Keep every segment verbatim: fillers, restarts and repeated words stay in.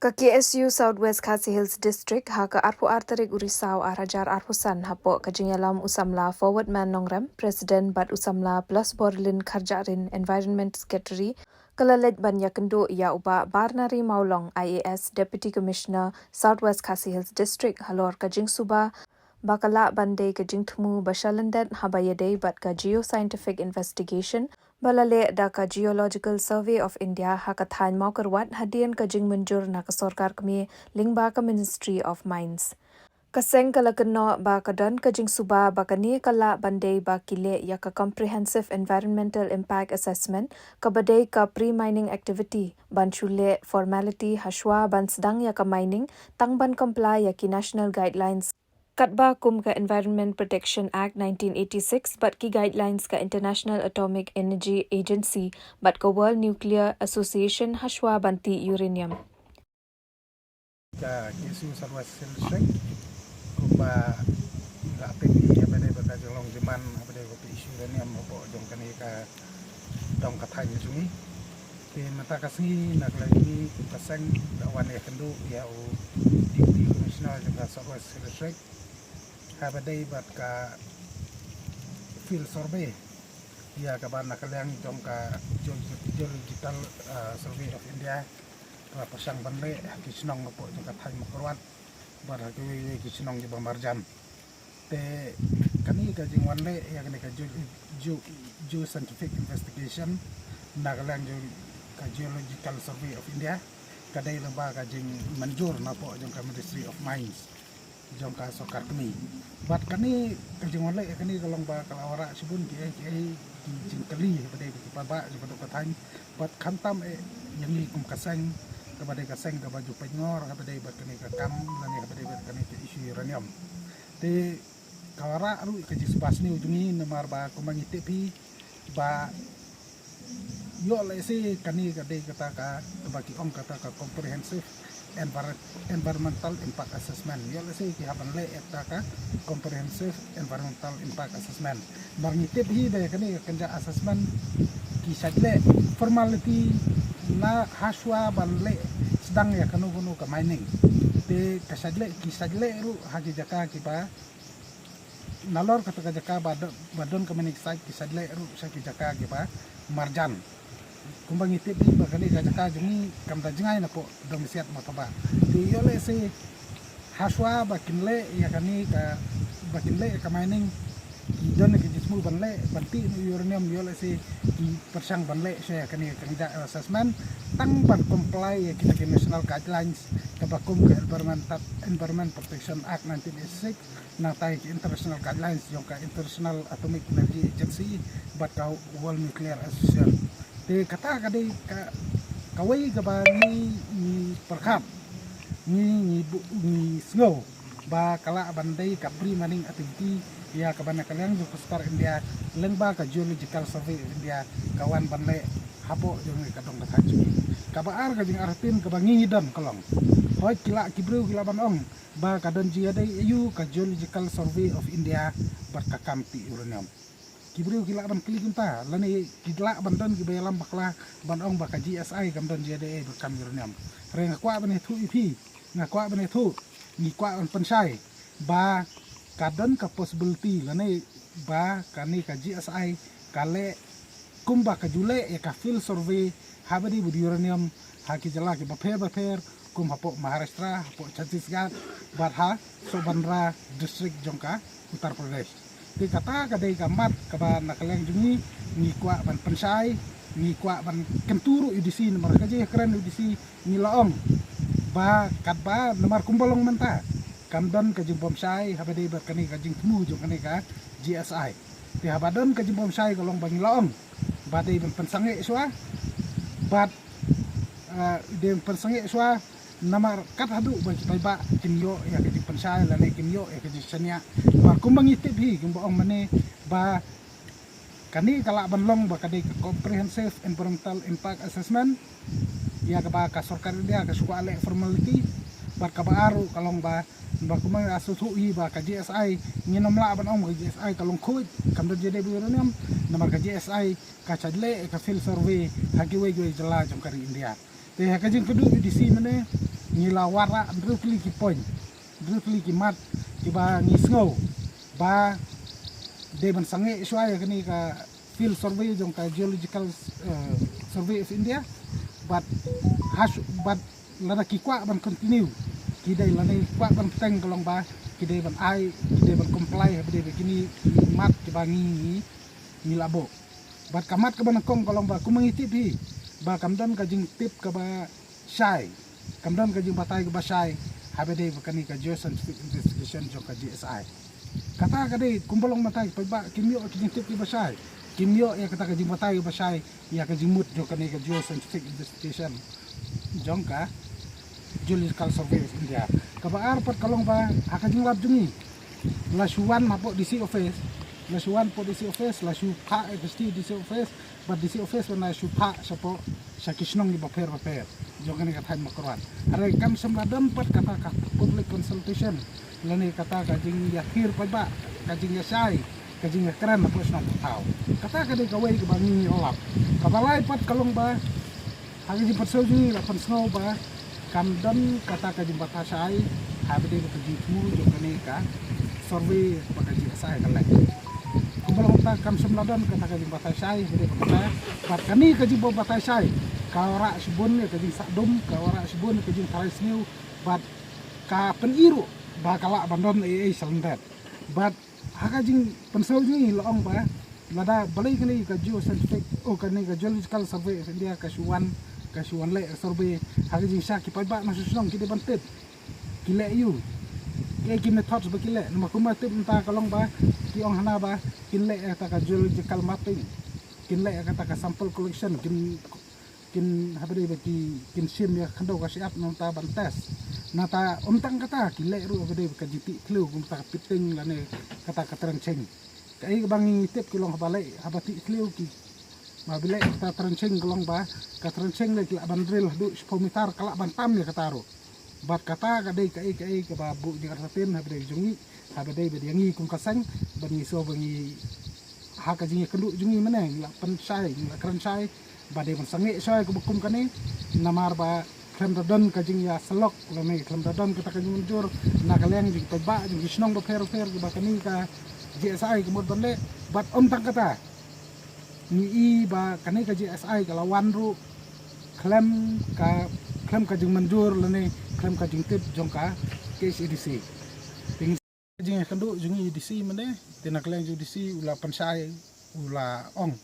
Ka K S U South West Khasi Hills District ha ka arphew ar tarik u Risaw ar hajar arphew san hapoh ka jingïalam u samla Forward Man Nongrem, President, bad u samla Plus Borlin Kharjahrin, Environment Secretary, ka la leit ban ïakynduh ïa u Bah Barnari Mawlong, I A S, Deputy Commissioner, South West Khasi Hills District, halor ka jingsuba ba ka lah ban dei ka jingthmu ba shalyndet haba ïadei bad ka geoscientific investigation ba la leh da ka Geological Survey of India ha ka thaiñ Mawkyrwat hadien ka jingmynjur na ka sorkar kmie lyngba ka Ministry of Mines. Ka seng ka la kynnoh ba ka don ka jingsuba ba kane ka lah ban dei ba ki leh ïa ka Comprehensive Environmental Impact Assessment, kaba dei ka pre-mining activity, ban shu leh formality hashwa ban sdang ïa ka mining, tang ban comply ïa ki national guidelines, katba kum ka Environment Protection Act nineteen eighty-six bad ki guidelines ka International Atomic Energy Agency bad ka World Nuclear Association hashwa ban tih uranium. Ka K S U South West Hills District, kumba nga la tip hi, haba dei bad ka jinglong jingman haba dei bad ka issue uranium hapoh jong kane ka dong ka thaiñ jong ngi. Te mynta ka sngi na ka liang jong ngi, kum ka seng, da wan ïakynduh ïa u Deputy Commissioner jong ka South West Hills District haba dei bad ka field survey, ïa kaba na ka liang jong ka Geol-, Geological, uh, Survey of India, kaba pyrshang ban leh ha ki shnong hapoh jong ka thaiñ Mawkyrwat bad ha kiwei kiwei ki shnong kiba marjan. Te kane ka jingwan leh ïa kane ka geo-, geo-, geoscientific investigation na ka liang jong ka Geological Survey of India, ka dei lyngba ka jingmynjur napoh jong ka Ministry of Mines jong ka sorkar kmie. Bad kane ka jingwan leh ïa kane ka long ba ka la wanrah shibun kiei kiei ki jingkylli haba dei ki paidbah jong ka dong ka thaiñ, bad khamtam eh ïa ngi kum ka seng, kaba dei ka seng kaba ju pynngor haba dei bad kane ka kam lane haba dei bad kane ka issue uranium. Te ka wanrah ruh ka jingsuba sniew jong ngi, namar ba kumba ngi tip hi ba ïoh lehse kane ka dei kata ka, kaba ki ong kata ka Comprehensive Envir-, Environmental Impact Assessment. Ïoh lehse ki hap ban leh ïa kata ka Comprehensive Environmental Impact Assessment. Namar ngi tip hi ba ïa kane ka kynja assessment ki shait leh formality na hashwa ban leh sdang ïa kano kano ka mining. Te ka shait leh, ki shait leh ruh ha ki jaka kiba nalor kata ka jaka ba do-, ba don ka mining site, ki shait leh ruh sha ki jaka kiba marjan. Kumba ngi tip hi ba kane ka jaka jong ngi kam da jngai napoh Dong Mysiat Mothbah. Te ïoh lehse hashwa ba kin leh ïa kane ka, ba kin leh ïa ka mining, ki don ki jingthmu ban leh, ban tih noh uranium, ïoh lehse ki pyrshang ban leh sha ïa kane ka kynja assessment tang ban comply ïa kita ki national guidelines kaba kum ka Environment, Environment Protection Act nineteen eighty-six, nangta ïa ki international guidelines jong ka International Atomic Energy Agency bad ka World Nuclear Association. Te kata ka dei ka, kawei kaba ngi, ngi pyrkhat, ngi, ngi bu-, ngi sngew ba ka lah ban dei ka pre-mining activity ïa kaba na ka liang jong ka sorkar India lyngba ka Geological Survey of India ka wan ban leh hapoh jong ka dong ka thaiñ jong ngi. Kaba ar, ka jingartatien kaba ngi ngi don ka long, hooid ki lah, ki briew ki lah ban ong ba ka don jingïadei aïu ka Geological Survey of India bad ka kam tih uranium. Ki briew ki lah ban kylli kumta, lane ki lah ban don kiba ïalam bakla ban ong ba ka G S I kam don jingïadei bad ka kam uranium. Hynrei nga kwah ban ïathuh ïa phi, nga kwah ban ïathuh, ngi kwah ban pynshai ba ka don ka possibility lane ba kane ka G S I ka leh kumba ka ju leh ïa ka field survey haba dei bad uranium ha ki jylla kiba pher ba pher, kum hapoh Maharashtra, hapoh Chhattisgarh, bad ha Sonbhandra district jong ka Uttar Pradesh. Te kata ka dei ka mat kaba na ka liang jong ngi ngi kwah ban pynshai, ngi kwah ban kyntu ruh ïa u D C, namar ka jingkren ïa u D C ngi la ong ba katba, namar kumba long mynta kam don ka jingbymshai haba dei bad kane ka jingthmu jong kane ka G S I. Te haba don ka jingbymshai ka long ba ngi la ong ba dei ban pynsangeh shuwa, bad, ah, dei ban pynsangeh shuwa, namar kat haduh ba ki paidbah kin ïoh ïa ka jingpynshai lane kin ïoh ïa ka jingshaniah. Namar kumba ngi tip hi, kumba ong mynne ba kane ka lah ban long ba ka dei ka Comprehensive Environmental Impact Assessment, ïa kaba ka sorkar India ka shu kwah leh formality. Bad kaba ar ruh ka long ba, ba kumba nga shu thuh hi ba ka G S I ngin ym lah ban ong ba ka G S I ka long khuid, kam don jingïadei bad uranium, namar ka G S I ka shait leh ka field survey ha kiwei kiwei jylla jong ka ri India. Te ha ka jingkynduh ïa u D C mynne, Ngi la wanrah hynriew tylli ki point, hynriew tylli ki mat kiba ngi sngew ba dei ban sangeh shuwa ïa kane ka field survey jong ka Geological, eh, Survey of India. Bad hash bad lada ki kwah ban continue, ki dei lada ki kwah ban bteng ka long ba ki dei ban ai, ki dei ban comply ha ba dei ba kine ki mat kiba ngi ngi la buh. Bad ka mat kaba nyngkong ka long ba kumba ngi tip hi ba kam don ka jingtip kaba shai, kam don ka jingbatai kaba shai ha ba dei ba kane ka geoscientific investigation jong ka G S I. Kata ka dei kumba long mynta ki paidbah kim ïoh ki jingtip kiba shai, kim ïoh ïa kata ka jingbatai kaba shai ïa ka jingmut jong kane ka geoscientific investigation jong ka Geological Survey of India. Kaba ar pat ka long ba ha ka jinglap jong ngi la shu wan hapoh D C office, la shu wan hapoh D C office, la shu phah ïa ka shithi D C office, bad D C office wan la shu phah shapoh sha ki shnong kiba pher ba pher jong kane ka thaiñ Mawkyrwat. Hynrei kam shym la don pat kata ka public consultation lane kata ka jingïathir paidbah, ka jingïashai, ka jingïakren hapoh shnong pathaw. Kata ka dei kawei kaba ngi ngi lap. Kaba lai pat ka long ba ha ka jingpynshai jong ngi la pynsngew ba kam don kata ka jingbatai shai ha ba dei ba ka jingthmu jong kane ka survey ba ka G S I ka leh. Kumba long mynta kam shym la don kata ka jingbatai shai ha ba dei ba kata. Bad kane ka jingbatai shai ka wanrah shibun ïa ka jingsahdum, ka wanrah shibun ïa ka jingtharai sniew, bad ka pyni ruh ba ka lah ban don ei ei sha lyndet. Bad ha ka jingpynshai jong ngi la ong ba lada balei kane ka geoscientific, oh, kane ka Geological Survey of India ka shu wan, ka shu wan leh survey, ha ka jingshah ki paidbah na shu shnong ki dei ban tip ki leh ïa u, ki, ki methods ba ki leh. Namar kumba tip mynta ka long ba ki ong hana ba kin leh ïa kata ka geological mapping, kin leh ïa kata ka sample collection, kin kin ha ba dei ba ki kin shim ïa ka khyndew ka shyiap nangta ban test. Nangta ym tang kata ki leh ruh ha ba dei ba ka jingtih thliew kumta ka pitting lane kata ka trenching. Kaei kaba ngi tip ki long haba leh, haba tih thliew ki, haba leh kata trenching ka long ba ka trenching leh ki lah ban drill haduh shiphew meter ka lah ban tam ïa kata ruh. Bad kata ka dei kaei kaei kaba buh jingïarap ha ba dei jong ngi, ha ba dei ba dei ngi kum ka seng, ba ngi sngew ba ngi ha ka jingïakynduh jong ngi mynne ngi la pynshai, ngi la kren shai ba dei ban sangeh shai kaba kum kane. Namar ba khlem da don ka jingïasyllok lane khlem da don kata ka jingmynjur na ka liang jong ki paidbah jong ki shnong bapher bapher kiba kane ka G S I ka mut ban leh. Bad ym tang kata, ngi i ba kane ka G S I ka la wan ruh khlem ka, khlem ka jingmynjur lane khlem ka jingtip jong ka K H A D C. Te ngi, ka jingïakynduh jong ngi D C mynne, te na ka liang jong D C u la pynshai, u la ong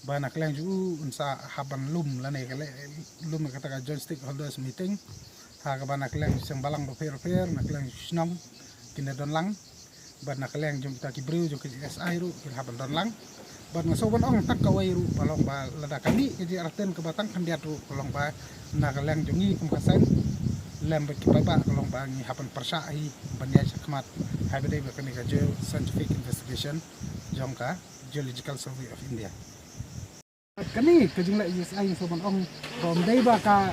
ba na ka liang jong u un sa hap ban lum lane ka leh lum kata ka joint stakeholders meeting ha kaba na ka liang jong ki seng balang bapher bapher, na ka liang jong ki shnong kin da don lang, bad na ka liang jong kita ki briew jong ka G S I ruh ki la hap ban don lang. Bad nga sngew ban ong tang kawei ruh ba long ba lada ka dei ka jingïarap kaba tang khyndiat ruh ka long ba na ka liang jong ngi kum ka seng lem bad ki paidbah ka long ba ngi hap ban pyrshah hi ban ïaid shakhmat ha ba dei ba kane ka geoscientific investigation jong ka Geological Survey of India. Kane ka jingleh G S I ngi sngew ban ong ba ym dei ba ka,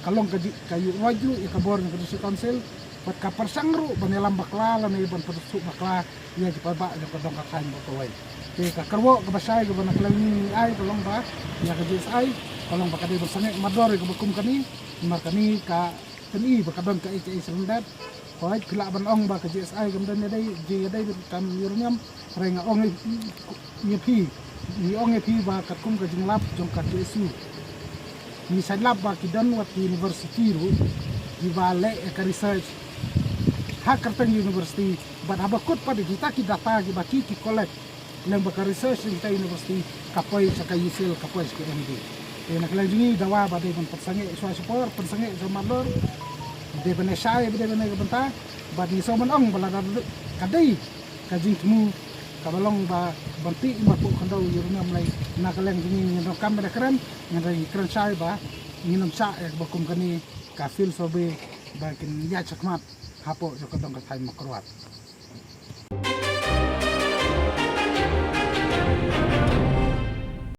ka long ka ji, ka ïuh ruh ïa ka bor jong ka District Council bad ka pyrshang ruh ban ïalam bakla lane ban pynsuh bakla ïa ki paidbah jong ka dong ka thaiñ ba kawei. Te ka kyrwoh kaba shai kaba na ka liang ngi ai ka long ba ïa ka G S I ka long ba ka dei ban sangeh mardor ïa kaba kum kane. Namar kane ka pyni ba ka don kaei kaei sha lyndet. Hooid, phi lah ban ong ba ka G S I kam don ïadei, jingïadei bad kam uranium. Hynrei nga ong ïa phi, ngi ong ïa phi ba katkum ka jinglap jong ka K S U, ngi sa lap ba ki don wat ki university ruh kiba leh ïa ka research ha kyrteng university. Bad haba kut pat ïa kita ki data kiba ki, ki collect lem bad ka research jong kita university ka poi sha ka UCIL, ka poi sha ka M D. Te na ka liang jong ngi dawa ba dei ban pynsangeh shuwa shuwa por, pynsangeh shuwa mardor, dei ban ïashai ba dei ban ïa ka bynta. Bad ngi sngew ban ong ba lada ka dei ka jingthmu kaba long ba ban tih marpuh khyndew ïa u Nongmlei, na ka liang jong ngi ngin donkam ban ïakren, ngin ïakren shai ba ngin ym shah ïa kaba kum kane ka field survey ba kin ïaid shakhmat hapoh jong ka dong ka thaiñ Mawkyrwat.